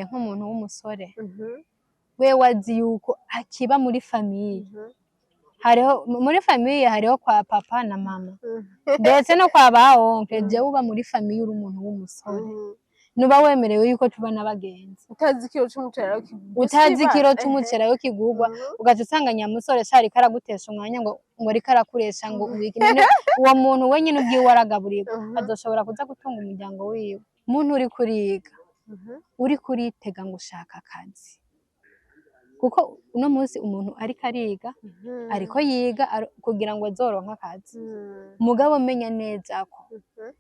Nk'umuntu w'umusore, we wazi yuko akiba muri famille, hariho muri famille, hariho kwa papa na mama, ndetse no kwa ba oncle. Jewe uba muri famille uri umuntu w'umusore, nuba wemerewe yuko tuba n'abagenzi. Utazi ikiro c'umuceri aho kigurwa. Utazi ikiro c'umuceri aho kigurwa, ugaca usanga nyamusore sha ariko aragutesha umwanya, ngo ariko arakuresha ngo ubike. None uwo muntu we nyine ubwiwe aragaburirwa, azoshobora kuza gutunga umuryango wiwe? Muntu uri kuriga, uri kuritega ngo ushaka akazi, kuko uno munsi umuntu ariko ariga, ariko yiga kugira ngo azoronke akazi. Mugabo menya neza ko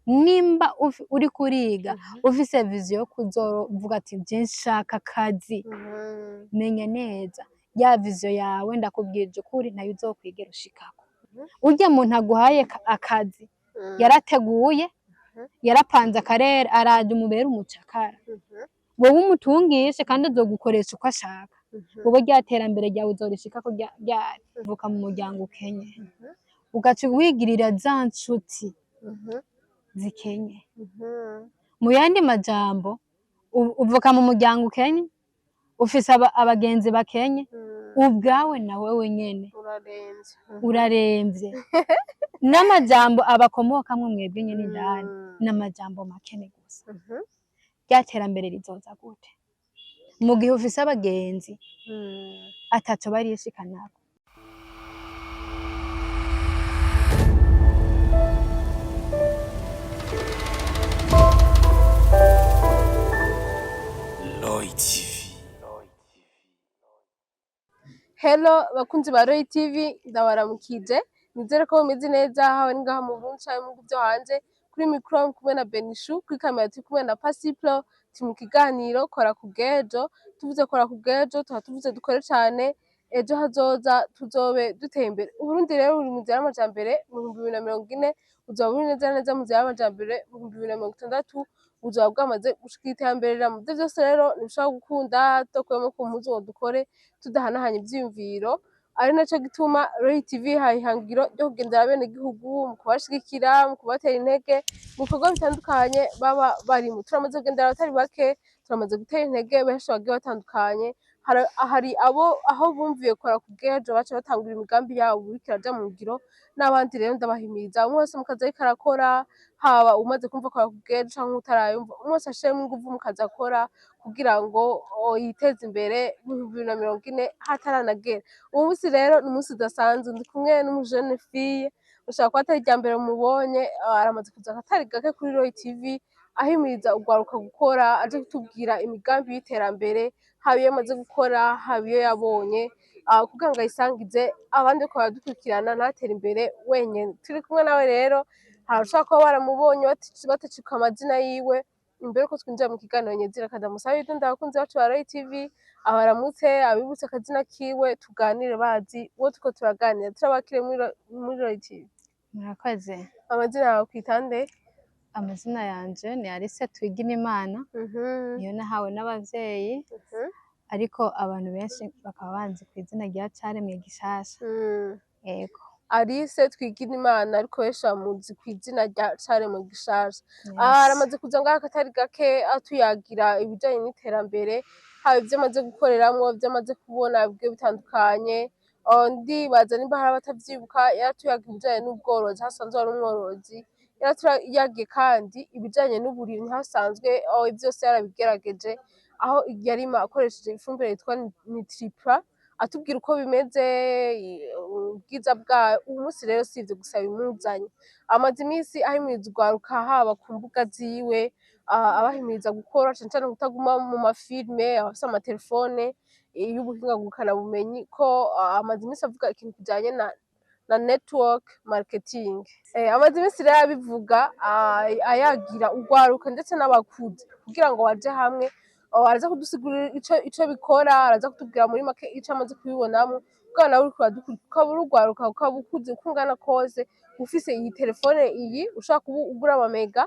nimba uri kuriga ufise vision yo kuzovuga ati: "Je nshaka akazi", menya neza ya vision yawe, ndakubwije ukuri, ntayo uzokwigera ushikako. Urya muntu aguhaye akazi yarateguye, yarapanze akarere, araje umubere umucakara, wowe umutungishe, kandi azogukoresha uko ashaka. Wowe rya terambere ryawe uzorishikako ryari? Uvuka mu muryango ukenye, ugaca wigirira za nshuti zikenye. Mu yandi majambo, uvuka mu muryango ukenye, ufise abagenzi bakenye, ubwawe nawe wenyene uraremvye. Uraremvye, n'amajambo abakomokamwo mwebwe nyene indani n'amajambo makene gusa. Rya terambere rizoza gute mu gihe ufise abagenzi ataco barishikanako? Lloyd TV. Hello bakunzi ba Roy TV, ndabaramukije, nizere ko mumeze neza haba ni ngaha mu Burundi canke mu bihugu vyo hanze. Kuri micro kumwe na Benishu, kuri kamera turi kumwe na Pasiplo. Turi mu kiganiro Kora ku bw'ejo. Tuvuze kora ku bw'ejo, tuba tuvuze dukore cane, ejo hazoza tuzobe duteye imbere. Uburundi rero buri mu nzira y'amajambere. Mu 2040 buzoba buri neza na neza mu nzira y'amajambere, mu 2060 buzoba bwamaze gushika iterambere rirama. Ivyo vyose rero ntibishobora gukunda tudakuyemo ku mpuzu ngo dukore, tudahanahanya ivyiyumviro, ari naco gituma Roy TV ihaye ihangiro ryo kugendera abenegihugu mu kubashigikira, mu kubatera intege mu bikorwa bitandukanye baba barimwo. Turamaze kugendera abatari bake, turamaze gutera intege benshi bagiye batandukanye. Hari abo aho bumviye Kora ku bw'ejo baca batangura imigambi yabo iriko iraja mu ngiro, n'abandi rero ndabahimiriza umwe wese mu kazi ariko arakora, haba umaze kumva Kora ku bw'ejo canke utarayumva, umwe wese ashiremwo inguvu mu kazi akora kugira ngo yiteze imbere mu 2040 hataranagera. Uwu musi rero ni umusi udasanzwe, ndi kumwe n'umujene fille, ushobora kuba atari irya mbere mubonye, aramaze kuza akatari gake kuri Roy TV ahimiriza urwaruka gukora, aje kutubwira imigambi y'iterambere, haba iyo amaze gukora, haba iyo yabonye, kugira ngo ayisangize abandi bariko baradukurikirana, ntatere imbere wenyene. Turi kumwe nawe rero, hari abashobora kuba baramubonye batacika amazina yiwe. Imbere yuko twinjira mu kiganiro nyezina, reka ndamusabe yidondore abakunzi bacu ba Roy TV, abaramutse, abibutse akazina kiwe, tuganire bazi uwo turiko turaganira. Turabakire muri Roy TV. Murakoze. Amazina yawe kwita nde? Amazina yanje ni Alice Twiginimana, niyo nahawe n'abavyeyi, ariko abantu benshi bakaba banzi ku izina rya Caremwe Gishasha. Yego. Alice Twiginimana, ariko benshi bamuzi ku izina rya Caremwe Gishasha. Yes. Aramaze kuza ngaha akatari gake atuyagira ibijanye n'iterambere, haba ivyo amaze gukoreramwo, ivyo amaze kubona bigiye bitandukanye. Ndibaza nimba hari abatavyibuka, yaratuyagiye ibijanye n'ubworozi, hasanzwe ari umworozi. Yaratuyagiye kandi ibijanye n'uburimyi, hasanzwe vyose yarabigerageje, aho yarima akoresheje ifumbire yitwa Nitripla, atubwira uko bimeze, ubwiza bwayo. Uyu munsi rero si ivyo gusa bimuzanye, amaze iminsi ahimiriza urwaruka haba ku mbuga ziwe, abahimiriza gukora cane cane kutaguma mu mafilme, abafise amatelefone y'ubuhinga ngurukanabumenyi, ko amaze iminsi avuga ikintu kijanye na network marketing. Amaze iminsi rero abivuga, ayagira urwaruka ndetse n'abakuze kugira ngo baje hamwe. Araza kudusigurira ico bikora, araza kutubwira muri make ico amaze kubibonamwo, kugira nawe uriko uradukurikira, ukaba uri urwaruka, ukaba ukuze, uko ungana kose, ufise iyi telefone iyi ushobora kuba ugura amamega,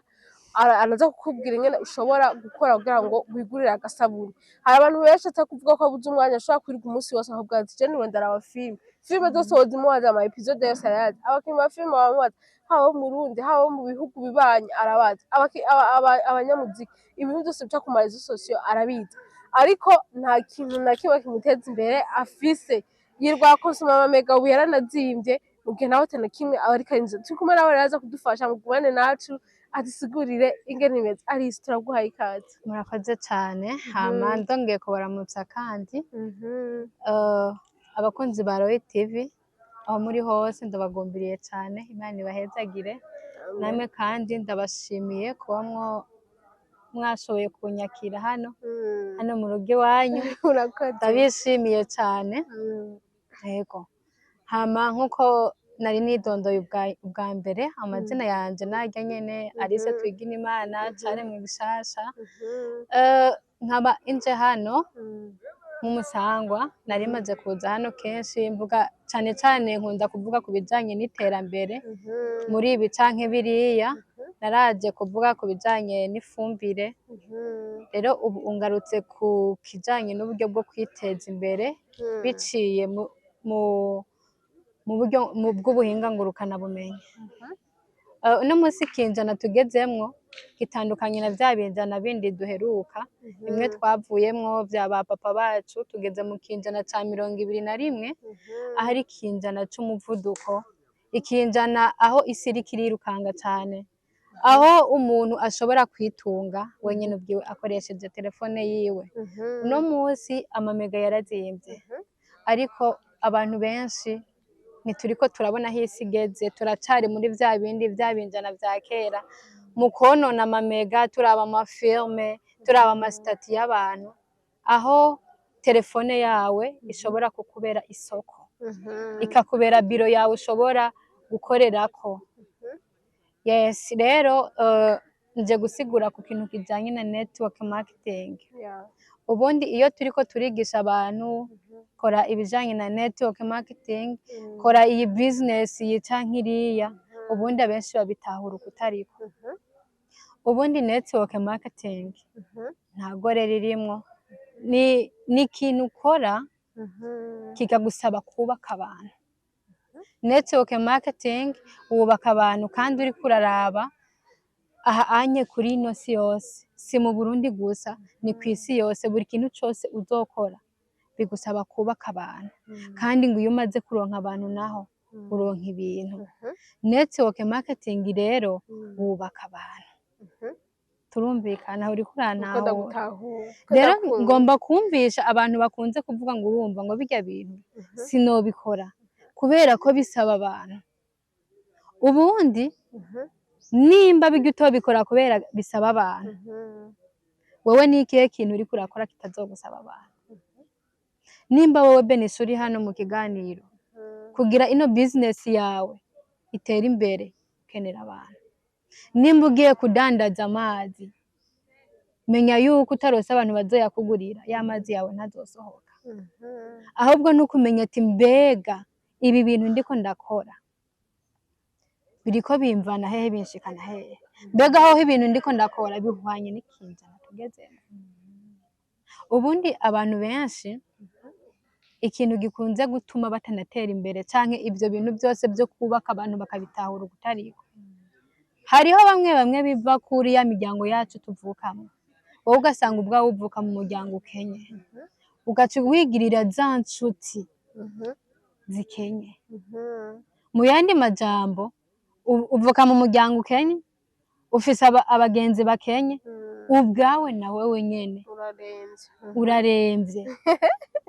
araza kukubwira ingene ushobora gukora kugira ngo wigurire agasabuni. Hari abantu benshi ata kuvuga ko abuze umwanya, ashobora kwirirwa umunsi wose akavuga ati: "Je niwe ndaraba filime." Filime zose wozimubaza, ama episode yose arayazi. Abakinyi ba filime bamubaza, haba abo mu Burundi, haba abo mu bihugu bibanyi, arabazi. Abanyamuziki, ibintu vyose bica ku ma réseaux sociaux arabizi. Ariko nta kintu na kimwe kimuteza imbere afise. Yirirwa akonsoma amamega, ubu yaranazimvye, mu gihe nawe atana kimwe aba ariko arinjiza. Turi kumwe nawe rero, aza kudufasha. Mugumane nacu adusigurire ingene imeze. Alice, turaguhaye ikaze. Murakoze cyane. Hama ndongeye kubaramutsa kandi abakunzi ba Roy TV aho muri hose, ndabagumbiriye cyane. Imana ibahezagire namwe, kandi ndabashimiye kuba mwashoboye kunyakira hano mu rugo iwanyu. Urakoze. Ndabishimiye cyane. Yego, hama nkuko nari nidondoye ubwa mbere, amazina yanje narya nyene, Alice Twiginimana, caremwe gishasha. Nkaba inje hano nk'umusangwa. Nari maze kuza hano kenshi mvuga, cane cane nkunda kuvuga ku bijanye n'iterambere muri ibi canke biriya. Naraje kuvuga ku bijanye n'ifumbire. Rero ubu ungarutse ku kijanye n'uburyo bwo kwiteza imbere biciye mu buryo bw'ubuhinga ngurukanabumenyi. Uno munsi ikinjana tugezemwo gitandukanye na vya binjana bindi duheruka, bimwe twavuyemwo vya ba papa bacu. Tugeze mu kinjana ca 21, ahari ikinjana c'umuvuduko, ikinjana aho isi iriko irirukanga cane, aho umuntu ashobora kwitunga wenyene ubwiwe akoresheje telefone yiwe. Uno munsi amamega yarazimvye, ariko abantu benshi ntituriko turabona aho isi igeze. Turacari muri vya bindi, vya binjana vya kera, mu konona amamega, turaba amafilme, turaba amasitati y'abantu, aho telefone yawe ishobora kukubera isoko, ikakubera biro yawe ushobora gukorerako. Yes, rero nje gusigura ku kintu kijanye na network marketing. Ubundi iyo turiko turigisha abantu kora ibijanye na network marketing, kora iyi business iyi canke iriya, ubundi abenshi babitahura ukutariko. Ubundi network marketing nta gore ririmwo, ni ikintu ukora kikagusaba kubaka abantu. Network marketing wubaka abantu, kandi uriko uraraba aha anye kuri ino si yose, si mu Burundi gusa, ni kw'isi yose. Buri kintu cose uzokora bigusaba kubaka abantu, kandi ngo iyo umaze kuronka abantu naho uronka ibintu. Network marketing rero wubaka abantu. Turumvikana? Uriko Uko urantahura? Ndagutahura. Rero ngomba kumvisha abantu bakunze kuvuga ngo urumva ngo birya bintu sinobikora kubera ko bisaba abantu. Ubundi nimba bijya utobikora kubera bisaba abantu, wewe ni ikihe kintu uriko urakora kitazogusaba abantu? Nimba wowe Benisha uri hano mu kiganiro, kugira ino business yawe itere imbere ukenera abantu. Nimba ugiye kudandaza amazi, menya yuko utarose abantu bazoyakugurira, ya mazi yawe ntazosohoka. Ahubwo ni ukumenya ati: mbega ibi bintu ndiko ndakora biriko bimvana hehe, binshikana hehe? Mbega hoho ibintu ndiko ndakora bihwanye n'ikinjana tugezemo? Ubundi abantu benshi, ikintu gikunze gutuma batanatera imbere canke ivyo bintu byose byo kubaka abantu bakabitahura ukutariko, hariho bamwe bamwe biva kuri ya miryango yacu tuvukamwo. Wowe ugasanga ubwawe uvuka mu muryango ukenye, ugaca wigirira za nshuti zikenye. Mu yandi majambo, uvuka mu muryango ukenye, ufise abagenzi bakenye, ubwawe nawe wenyene Uraremvye. Uraremvye,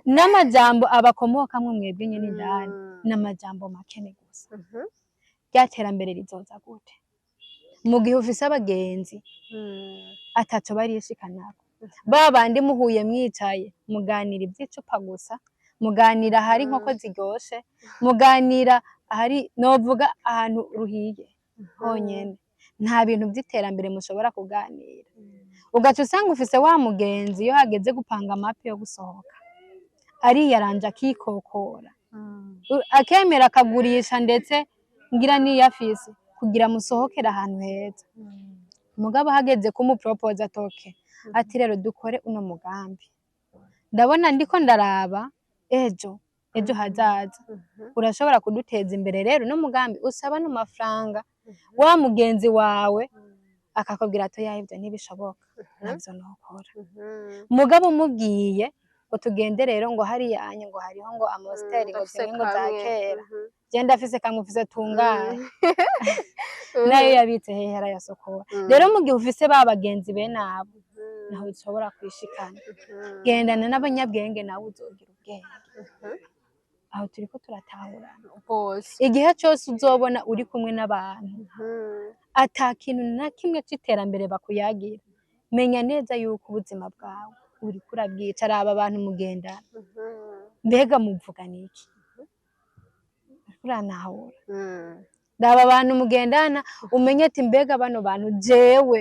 n'amajambo abakomokamwo mwebwe nyene indani n'amajambo makene gusa. Rya terambere rizoza gute mu gihe ufise abagenzi ataco barishikanako? Ba bandi muhuye mwicaye muganira ivy'icupa gusa, muganira ahari inkoko ziryoshe, muganira ahari novuga ahantu ruhiye honyene, nta bintu vy'iterambere mushobora kuganira. Ugaca usanga ufise wa mugenzi, iyo hageze gupanga amapi yo gusohoka ariyaranja akikokora, akemera akagurisha ndetse ngira niyo afise kugira musohokere ahantu heza. Mugabo hageze kumuporopoza toke ati: rero dukore uno mugambi, ndabona ndiko ndaraba ejo hazaza urashobora kuduteza imbere, rero uno mugambi usaba no mafaranga, wa mugenzi wawe Akakubwira ati: "Oya, ivyo ntibishoboka, navyo nokora." Mugabo umubwiye ngo tugende rero, ngo hariya anye ngo hariho ngo Amstel, ngo Ndafise zimwe ngo za kamwe. kera, je ndafise kamwe, ufise tungahe? Nayo yabitse hehe? Arayasokora. Rero mu gihe ufise ba bagenzi bene abo, naho ushobora kwishikana. Gendana n'abanyabwenge nawe uzogira ubwenge. Aho turiko turatahurana? Rwose. Igihe cose uzobona uri kumwe n'abantu ata kintu na kimwe c'iterambere bakuyagira, menya neza yuko ubuzima bwawe uriko urabwica. Raba abantu mugendana, mbega muvugana iki? Uriko urantahura? Raba abantu mugendana, umenye ati: mbega bano bantu jewe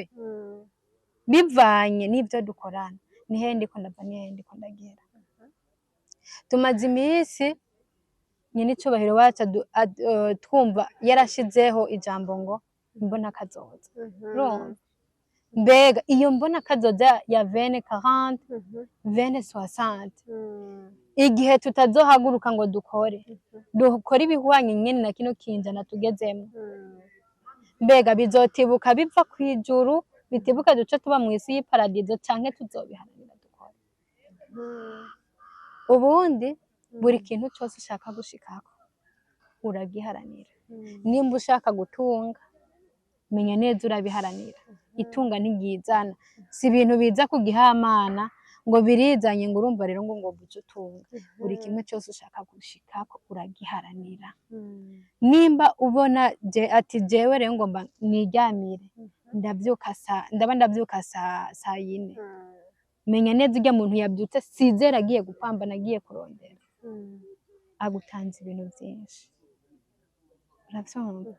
bivanye n'ivyo dukorana, nihe ndiko ndava, nihe ndiko ndagera? Tumaze iminsi nyene icubahiro wacu twumva yarashizeho ijambo ngo imbona kazoza. Urumva, mbega iyo mbona kazoza ya 2040, 2060, igihe tutazohaguruka ngo dukore ibihwanye nyene na kino kinjana tugezemwo, mbega bizotibuka biva kw'ijuru, bitibuka duce tuba mw'isi y'iparadizo, canke tuzobiharanira dukore? Ubundi buri kintu cose ushaka gushikako uragiharanira. Nimba ushaka gutunga, menya neza urabiharanira. Itunga ntiryizana, si ibintu biza ku gihamana ngo birizanye, ngo urumva rero ngo uce utunga. Buri kimwe cyose ushaka gushikako uragiharanira. Nimba ubona ati jewe rero ngomba niryamire, ndavyuka saa, ndaba ndavyuka saa 4, menya neza urya muntu yabyutse sizera agiye gupambana, agiye kurondera, agutanze ibintu byinshi. Uravyumva?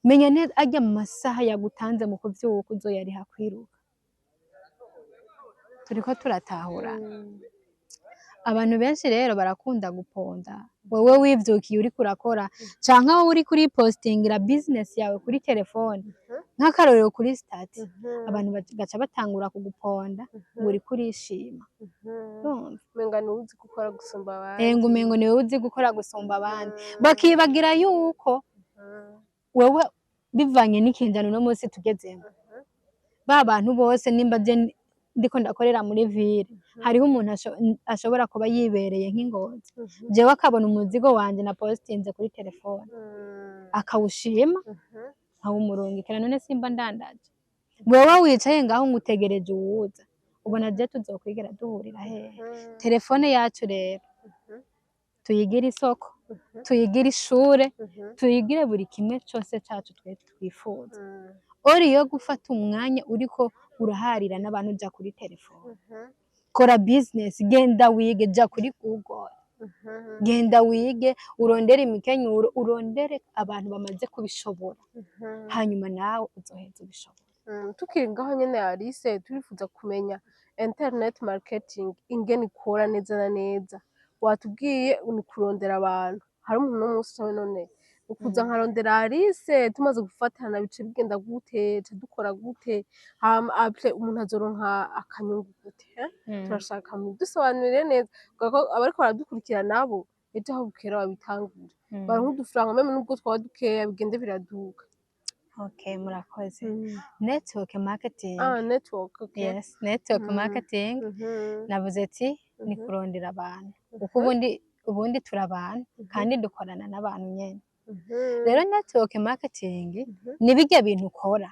Menya neza arya mu masaha yagutanze mu kuvyuka uzoyariha kwiruka. Turiko turatahurana? Abantu benshi rero barakunda guponda wewe wivyukiye uriko urakora, canke wowe uriko uripostingira business yawe kuri telefone, nk'akarorero kuri statut, abantu bagaca batangura kuguponda ngo uriko urishima. Urumva? Umenga niwe uzi gukora gusumba abandi. Ngo umengo niwe uzi gukora gusumba abandi, bakibagira yuko wewe bivanye n'ikinjana uno munsi tugezemo, ba bantu bose, nimba je ndiko ndakorera muri ville, hariho umuntu ashobora kuba yibereye nk'ingozi, jewe akabona umuzigo wanje na postinze kuri telefone, akawushima, nkawumurungikira. None simba ndandaje? Wewe wicaye ngaho ngo utegereje uwuza, ubona je tuzokwigera duhurira hehe? Telefone yacu rero tuyigire isoko, tuyigire ishure, tuyigire buri kimwe cose cacu twe twifuza. Ori yo gufata umwanya uriko uraharira n'abantu, uja kuri telefone, kora business, genda wige, ja kuri Google, genda wige, urondere imikenyuro, urondere abantu bamaze kubishobora, hanyuma nawe uzoheza ubishobora. Tukiri ngaho nyene Alice, turifuza kumenya internet marketing ingene ikora neza na neza. Watubwiye ni kurondera abantu. Hari umuntu uno munsi ucawe none ukuza nkarondera Alice, tumaze gufatana bice bigenda gute? Ca dukora gute? Hama après umuntu azoronka akanyungu gute, eh? Turashaka mudusobanurire neza kuko abariko baradukurikira nabo ejo aho bukera babitangure, baronke udufaranga, même nubwo twaba dukeya, bigende biraduga. Okay, murakoze. Network marketing. Ah, network, okay. Yes, network marketing. Navuze ati ni kurondera abantu, kuko ubundi turi abantu kandi dukorana n'abantu nyene. Rero network marketing ni birya bintu ukora,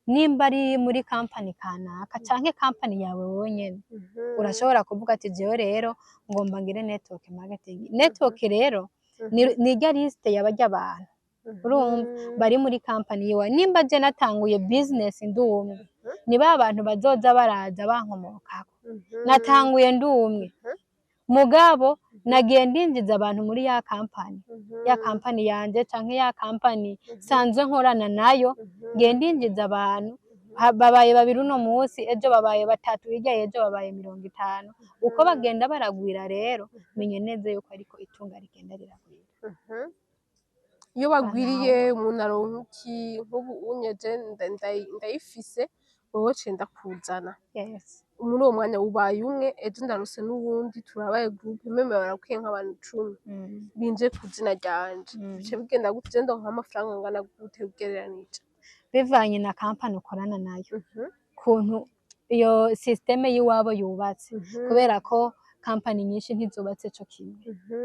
nimba ari muri kampani kanaka canke kampani yawe wowe nyene, urashobora kuvuga ati: jewe rero ngomba ngire network marketing. Network rero ni irya liste y'abarya abantu, urumva, bari muri kampani yiwe. Nimba je natanguye business ndi umwe, ni ba bantu bazoza baraza bankomokako. Natanguye ndi umwe, mugabo nagiye ndinjiza abantu muri ya kampani, ya kampani yanje canke ya kampani sanzwe nkorana nayo. Ngiye ndinjiza abantu, babaye babiri uno munsi, ejo babaye batatu, hirya y'ejo babaye 50. Uko bagenda baragwira rero, menye neza yuko ariko itunga rigenda riragwira. Iyo bagwiriye umuntu aronka iki? Nk'ubu unye je ndayifise, wowe ce ndakuzana. Muri uwo mwanya ubaye umwe, ejo ndarose n'uwundi, turabaye groupe, même barakwiye nk'abantu 10 binje ku izina ryanje. Bice bigenda gute? Je ndonka amafaranga angana gute ugereranije? Bivanye na kampani ukorana nayo, kuntu iyo système y'iwabo yubatse, kubera ko kampani nyinshi ntizubatse co kimwe,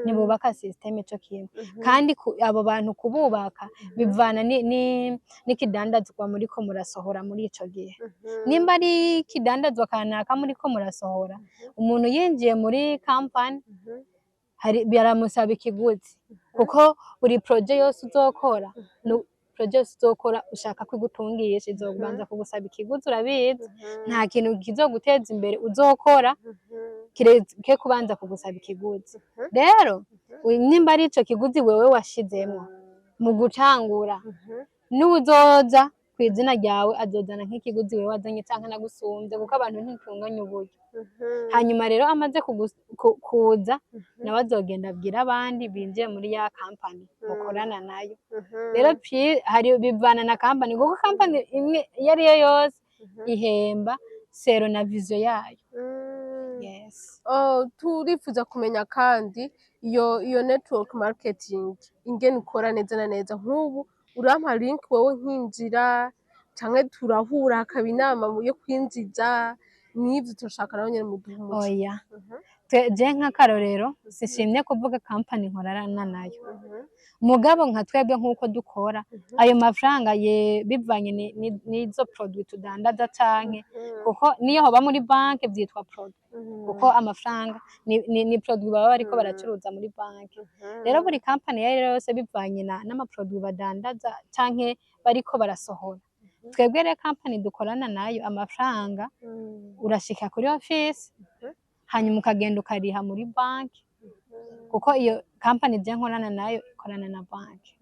ntibubaka système co kimwe. Kandi abo bantu kububaka bivana n'ikidandazwa muriko murasohora muri ico gihe. Nimba ari ikidandazwa kanaka muriko murasohora, umuntu yinjiye muri kampani hari baramusaba ikiguzi, kuko buri projet yose uzokora, projet yose uzokora ushaka kwigutungisha izobanza kugusaba ikiguzi. Urabizi, nta kintu kizoguteza imbere uzokora kireke kubanza kugusaba ikiguzi. Rero nimba ari ico kiguzi wewe washizemwo mu gutangura, n'uwuzoza kw'izina ryawe azozana nk'ikiguzi wewe wazanye canke anagusumvye, kuko abantu ntitunganya uburyo. Hanyuma rero amaze kuza, nawe azogenda abwira abandi binjiye muri ya kampani mukorana nayo. Rero hari bivana na kampani, kuko kampani imwe iyo ariyo yose ihemba selon na vision yayo. Yes. Oh, turifuza kumenya kandi iyo network marketing ingene ikora neza na neza. Nk'ubu urampa link wowe nkinjira, canke turahura hakaba inama yo kwinjiza? N'ivyo turashaka naho nyene muduhe umuco. Oya. Je nk'akarorero sishimye kuvuga kampani nkorana nayo, mugabo nka twebwe nk'uko dukora, ayo mafaranga ye bivanye n'izo produit tudandaza canke, kuko niyo hoba muri banki vyitwa produit, kuko amafaranga ni produit baba bariko baracuruza muri banki. Rero buri kampani iyo ariyo yose bivanye n'amaproduit badandaza canke bariko barasohora. Twebwe rero kampani dukorana nayo, amafaranga urashika kuri office, hanyuma ukagenda ukariha muri banki, kuko iyo kampani je nkorana nayo ikorana na banki.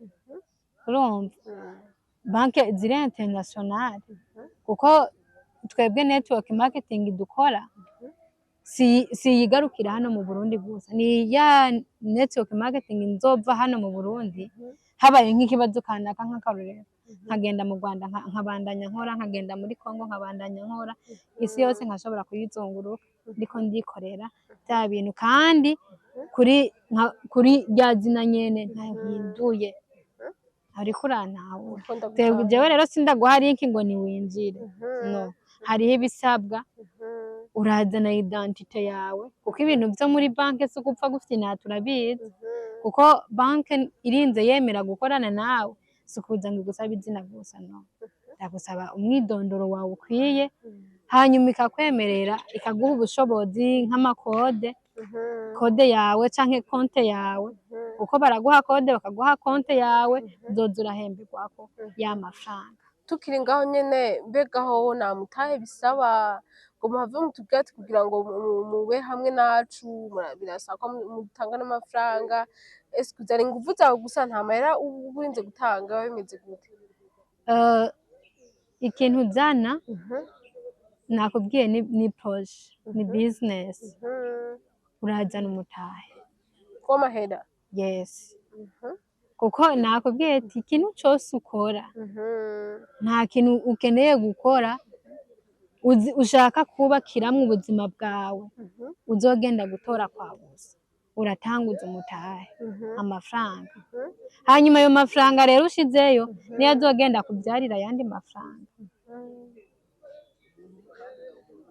Urumva, banki ziri international, kuko twebwe network marketing dukora si yigarukira hano mu Burundi gusa. Ni ya network marketing nzova hano mu Burundi, habaye nk'ikibazo kanaka, nk'akarorero, nkagenda mu Rwanda nkabandanya nkora, nkagenda muri Congo nkabandanya nkora, isi yose nkashobora kuyizunguruka ndiko ndikorera bya bintu, kandi kuri rya zina nyene ntahinduye. Ariko urantahura? Ndiko ndagutahura. Jewe rero sindaguha link ngo niwinjire. No hariho ibisabwa. Urazana identité yawe, kuko ibintu vyo muri banki si ugupfa gufyinata, urabizi. Kuko banki irinze yemera gukorana nawe, si ukuza ngo igusabe izina gusa, no iragusaba umwidondoro wawe ukwiye, hanyuma ikakwemerera, ikaguha ubushobozi nk'amakode, code yawe canke konte yawe, kuko baraguha code, bakaguha konte yawe, uzoza urahemberwako ya mafaranga. Tukiri ngaho nyene, mbega hoho nta mutahe bisaba ngo muhave mutubwire ati kugira ngo mube hamwe nacu birasaba ko mutanga n'amafaranga? Ese uzana inguvu zawe gusa, nta mahera uba urinze gutanga? Biba bimeze gute? Ikintu uzana, nakubwiye, ni projet, ni business. Urazana umutahe. W'amahera? Yes. Kuko nakubwiye ati ikintu cose ukora, nta kintu ukeneye gukora ushaka kubakiramwo ubuzima bwawe uzogenda gutora kwa busa. Uratanguza umutahe, amafaranga. Hanyuma ayo mafaranga rero ushizeyo niyo azogenda kuvyarira ayandi mafaranga.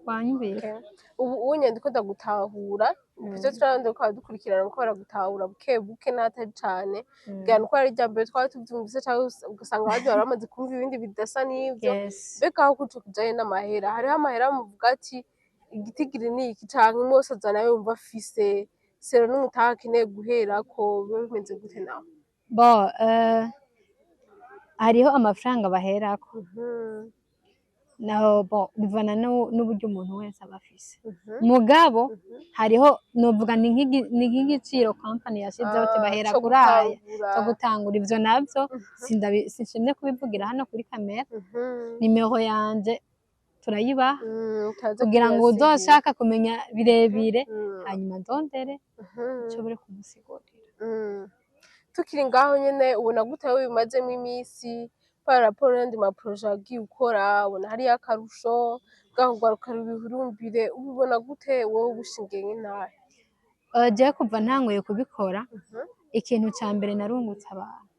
Wanyumvise? Okay. Ubu unye ndiko ndagutahura ivyo turabandi ko dukurikirana ko baragutahura buke buke, n'atari cane, kugira nuko ari irya mbere twari tuvyumvise, canke ugasanga abandi bari bamaze kumva ibindi bidasa n'ivyo. Mbega aho kuco kijanye n'amahera, hariho amahera muvuga ati igitigiri ni iki, canke umwe wese azana ayo yumva afise selon n'umutahe akeneye guherako? Biba bimeze gute naho? Bo hariho amafaranga baherako. Naho bo bivana n'uburyo umuntu wese aba afise. Mugabo hariho, novuga ni nk'igiciro company yashizeho ati bahera co kuri aya gutangura. Cyo gutangura. Ivyo navyo sinshimye kubivugira hano kuri kamera. Nimero yanje turayibaha utaza kugira ngo kuyasigira. uzoshaka kumenya birebire, hanyuma ndondere nshobore kumusigurira. Tukiri ngaho nyene, ubona gute aho bimazemo iminsi par rapport n'ayandi ma projets wagiye ukora? Ubona hariyo akarusho bwaho rwaruka rubihurumbire? Ubibona gute wowe ubishingiye nk'intahe? Jewe kuva ntanguye kubikora, ikintu ca mbere narungutse abantu.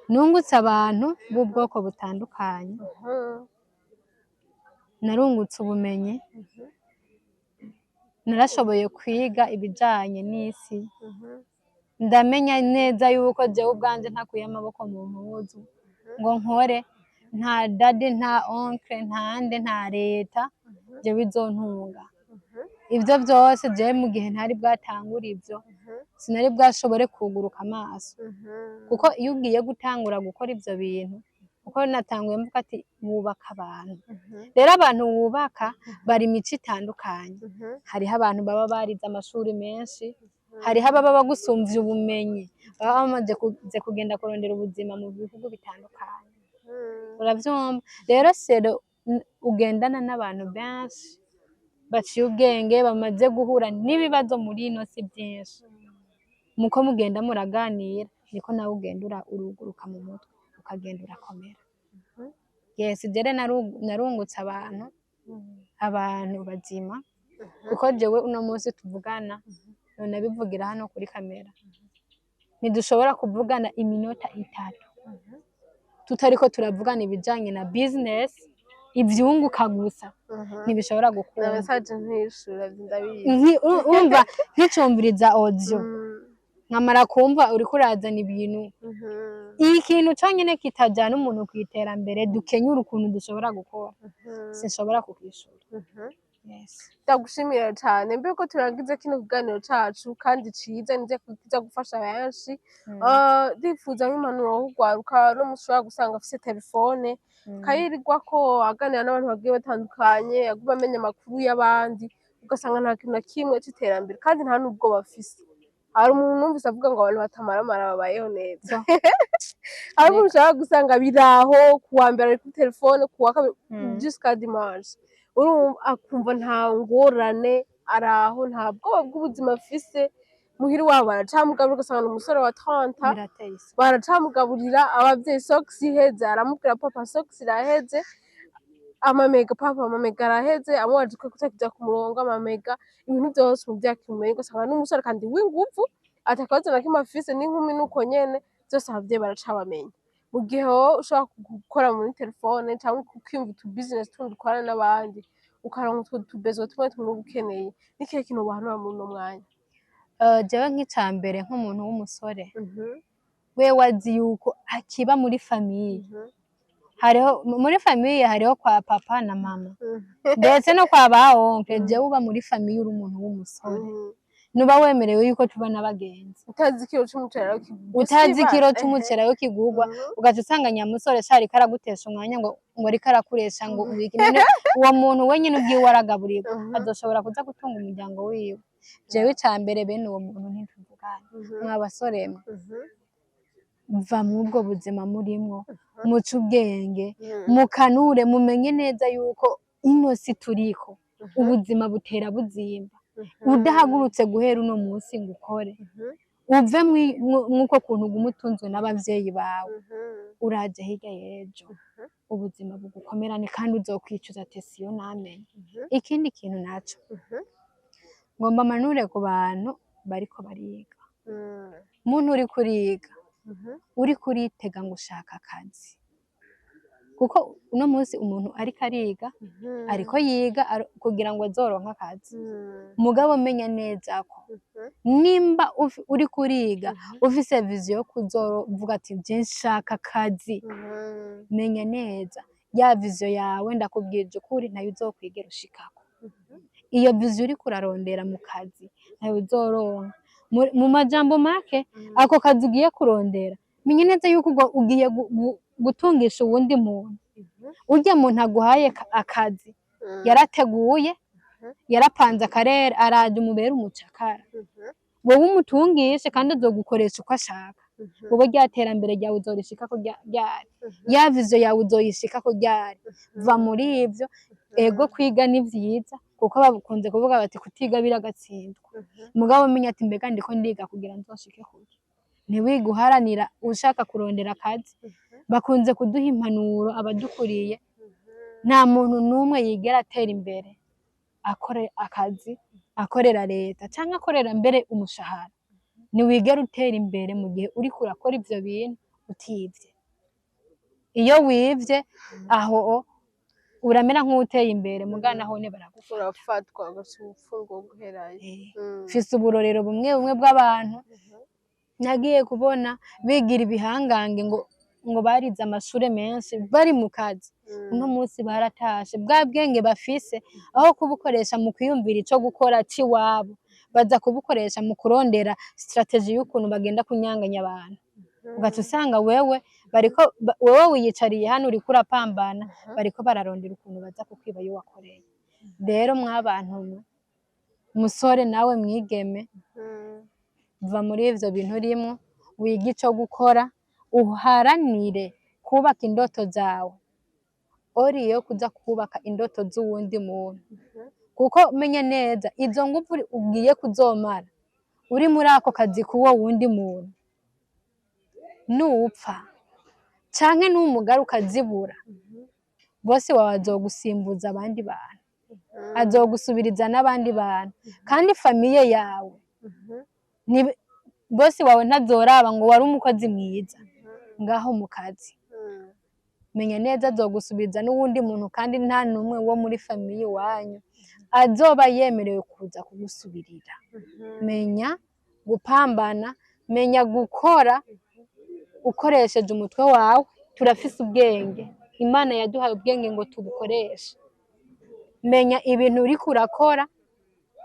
Nungutse abantu b'ubwoko butandukanye. Narungutse ubumenyi. Narashoboye kwiga ibijanye n'isi. Ndamenya neza yuko jewe ubwanje ntakuye amaboko mu mpuzu ngo nkore, nta daddy, nta oncle, nta nde, nta leta, jewe izontunga. Ivyo vyose jewe mu gihe ntari bwatangure ivyo, sinari bwashobore kuguruka amaso. Kuko iyo ugiye gutangura gukora ivyo bintu, kuko natanguye mvuga ati wubaka abantu. Rero abantu wubaka bari imico itandukanye. Hariho abantu baba barize amashuri menshi, hariho ababa bagusumvya ubumenyi, baba bamaze kugenda kurondera ubuzima mu bihugu bitandukanye. Uravyumva? Rero sero ugendana n'abantu benshi baciye ubwenge, bamaze guhura n'ibibazo muri ino si byinshi. Muko mugenda muraganira, niko nawe ugenda uruguruka mu mutwe, ukagenda urakomera. Yes, jere narungutse abantu bazima, kuko jewe uno munsi tuvugana, none bivugira hano kuri kamera, ntidushobora kuvugana iminota 3 tutariko turavugana ibijanye na business, ivyunguka gusa. Ntibishobora Na gukunda. message ntishura, ndabizi. Urumva nticumviriza audio, nkamara kumva uriko urazana ibintu, ikintu conyene kitajana umuntu kw'iterambere, dukenyura ukuntu dushobora gukora, sinshobora kukishura. Yes. Ndagushimira cyane. Mbere ko turangiza kino kiganiro cacu kandi ciza, nize kiza gufasha benshi, ndifuza nk'impanuro w'urwaruka no mushobora gusanga afise telefone kayirirwako aganira n'abantu bagiye batandukanye, aguma amenya amakuru y'abandi, ugasanga nta kintu na kimwe c'iterambere kandi nta n'ubwoba bafise. Hari umuntu numvise avuga ngo abantu batamaramara babayeho neza. Hari umuntu ushobora gusanga biraho, kuwa mbere ari kuri telefone, kuwa kabiri, jusqu'à dimanche, urumva akumva nta ngorane, araho nta bwoba bw'ubuzima afise. Muhira iwabo baracamugaburira, ugasanga ni umusore wa 30, Birateye isoni. baracamugaburira abavyeyi. Socks iheze aramubwira: "Papa, socks iraheze." Amamega: "Papa, amamega araheze." Amubaje ko kutakuja ku murongo, amamega, ibintu vyose umuvyeyi akimenya. Ugasanga n'umusore kandi w'inguvu, ata kibazo na kimwe afise, n'inkumi nuko nyene, vyose abavyeyi baracabamenya. Mu gihe wowe ushobora gukora muri telefone canke ukiyumva utu business tundi ukorana n'abandi, ukaronka utwo tubezo tumwe tumwe uba ukeneye, nikihe kintu wobahanura muri uno mwanya? Jewe nk'icambere, nk'umuntu w'umusore wewe azi yuko akiba muri famille, hariho muri famille, hariho kwa papa na mama, ndetse no kwa ba oncle. Jewe uba muri famille, uri umuntu w'umusore, nuba wemerewe yuko tuba n'abagenzi. Utazi ikiro c'umuceri aho kigurwa. Utazi ikiro c'umuceri aho kigurwa, ugaca usanga nyamusore sha ariko aragutesha umwanya ngo ariko arakuresha ngo iki. None uwo muntu wenyine ubwiwe aragaburirwa, azoshobora kuza gutunga umuryango wiwe? Jewe icambere, bene uwo muntu ntituvugana. Mwa basore mwe, va mw'ubwo buzima murimwo, muce ubwenge, mukanure, mumenye neza yuko ino si turiko, ubuzima butera buzimba. Udahagurutse guhera uno munsi ngo ukore, uve mw'uko kuntu uguma utunzwe n'abavyeyi bawe, uraje hirya y'ejo ubuzima bugukomerane kandi uzokwicuza ati siyo namenye. Ikindi kintu naco ngomba manure ku bantu bariko bariga: muntu uriko uriga, uriko uritega ngo ushaka akazi, kuko uno munsi umuntu ariko ariga, ariko yiga kugira ngo azoronke akazi. Mugabo menya neza ko nimba uriko uriga ufise vision yo kuzovuga ati je nshaka akazi, menya neza ya vision yawe, ndakubwije ukuri, ntayo uzokwigera ushikako. Iyo vision uriko urarondera mu kazi ntayo uzoronka. Mu majambo make, ako kazi ugiye kurondera, menya neza yuko ugiye gutungisha uwundi muntu. Urya muntu aguhaye akazi yarateguye, yarapanze akarere, araje umubere umucakara, wowe umutungishe kandi azogukoresha uko ashaka. Wowe rya terambere ryawe uzorishikako ryari? Ya vision yawe uzoyishikako ryari? Va muri ivyo. Ego, kwiga ni vyiza, kuko bakunze kuvuga bati kutiga biragatsindwa. Mugabo menya ati mbega ndiko ndiga kugira nzoshike kuki? Ntiwige uharanira ushaka kurondera akazi. Bakunze kuduha impanuro abadukuriye: nta muntu n'umwe yigera atera imbere akore akazi, akorera leta canke akorera mbere umushahara. Ntiwigera utera imbere mu gihe uriko urakora ivyo bintu utivye. Iyo wivye aho uramera nk'uwuteye imbere, mugana naho ne baragufata. Urafatwa ugaca umufungo wo guherayo. Mfise uburorero bumwe bumwe bw'abantu nagiye kubona bigira ibihangange ngo barize amashure menshi bari mu kazi. Uno munsi baratashe, bwa bwenge bafise aho kubukoresha mu kwiyumvira ico gukora c'iwabo, baza kubukoresha mu kurondera stratégie y'ukuntu bagenda kunyanganya abantu. Ugaca usanga wewe bariko wewe wiyicariye hano uriko urapambana, bariko bararondera ukuntu baza kukwiba iyo wakoreye. Rero mwabantu mwe, musore nawe mwigeme, va muri ivyo bintu urimwo, wige ico gukora, uharanire kubaka indoto zawe oriyo kuza kubaka indoto z'uwundi muntu, kuko menye neza izo nguvu ugiye kuzomara uri muri ako kazi k'uwo wundi muntu, nupfa canke numugara ukazibura, bose wawe azogusimbuza abandi bantu, azogusubiriza n'abandi bantu. Kandi famille yawe boss wawe ntazoraba ngo wari umukozi mwiza ngaho mu kazi. Menya neza azogusubiza n'uwundi muntu, kandi nta n'umwe wo muri famille iwanyu azoba yemerewe kuza kugusubirira. Menya gupambana, menya gukora ukoresheje umutwe wawe. Turafise ubwenge, Imana yaduhaye ubwenge ngo tubukoreshe. Menya ibintu uriko urakora,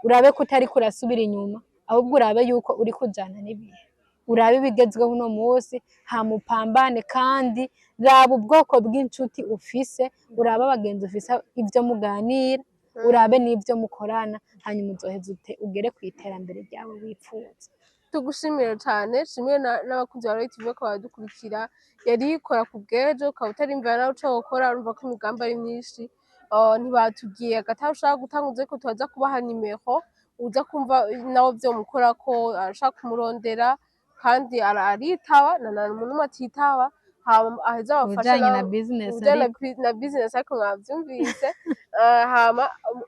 urabe ko utariko urasubira inyuma, ahubwo urabe yuko uri kujana n'ibihe, urabe ibigezweho uno munsi, hama upambane. Kandi raba ubwoko bw'inshuti ufise, urabe abagenzi ufise, ivyo muganira, urabe n'ivyo mukorana, hanyuma uzoheza ugere ku iterambere ryawe wipfuza. Tugushimire cyane, shimire n'abakunzi ba Royal TV ko baradukurikira. Yari ikora ku bw'ejo, ukaba utarimvira nawe ico wokora, urumva ko imigambi ari myinshi. Ntibatubwiye agataha ushaka gutanguza, ariko turaza kubaha nimero uza kumva nawe vyo mukorako, arashaka kumurondera kandi aritaba na umuntu umwe atitaba, hama aheza abafashe. Ubujanye na business. Ubujanye Ariko na business, ariko mwavyumvise. Hama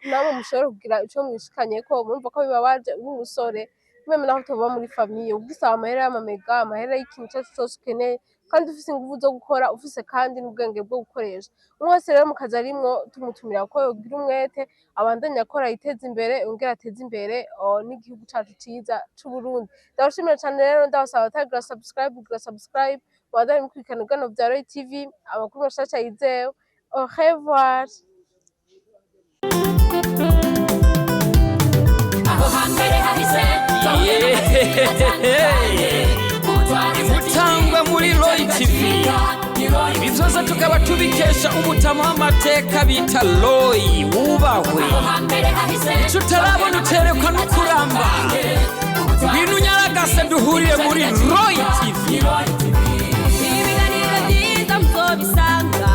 namwe mushobore kugira ico mwishikanyeko. Murumva ko bibabaje uri umusore, même naho utoba muri famille, ugisaba amahera y'amamega, amahera y'ikintu icari co cose ukeneye, kandi ufise inguvu zo gukora, ufise kandi n'ubwenge bwo gukoresha. Umwe wese rero mu kazi arimwo, tumutumira ko yogira umwete, abandanye akora, yiteze imbere, yongere ateze imbere n'igihugu cacu ciza c'Uburundi. Ndabashimira cane rero, ndabasaba abatagira subscribe kugira subscribe, mubandanye mukurikirana ibiganiro vya Royal TV, amakuru mashasha yizewe. Au revoir. Aho hambere hahise. Imutangwa muri Roy TV, ibi byose tukaba tubikesha umutama w'amateka bita Roy wubahwe. Hambere hahise. Icyo utarabona uterekwa no kuramba. Ngwino unyaragase duhurire muri Roy TV. Ibiganiro byiza muzobisanga.